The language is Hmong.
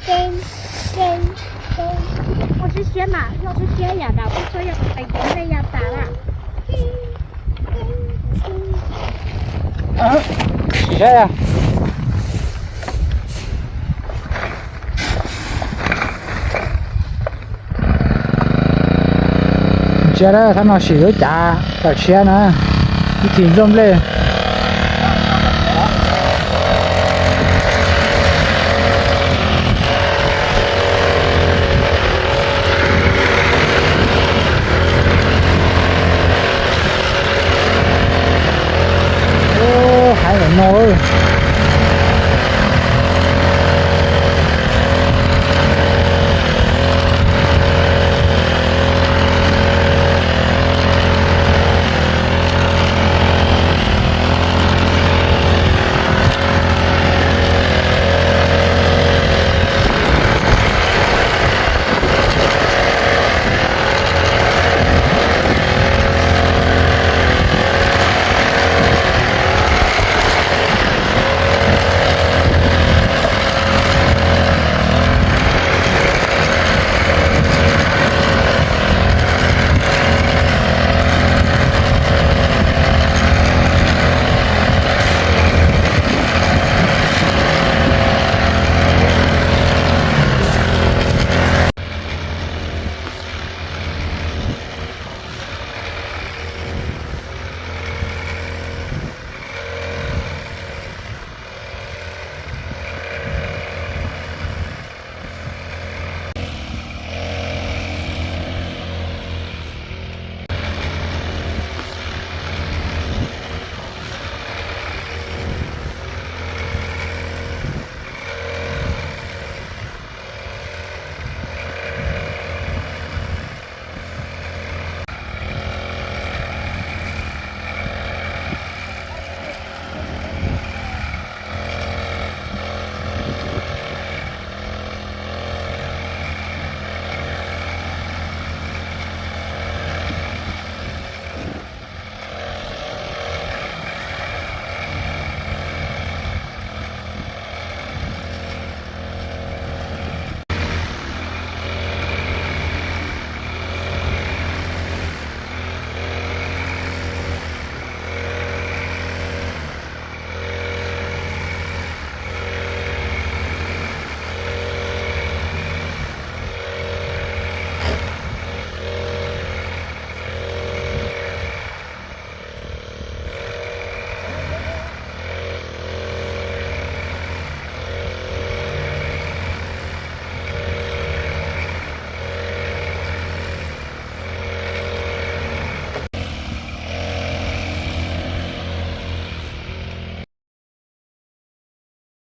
Ua siab siab mas, ua siab siab yam dam kuj tsuas yog tus qev ncej ya tas lawm. Saib, ntsia na, thaum no sim lub cav tawm tshiab na, ib thim nplooj nplej.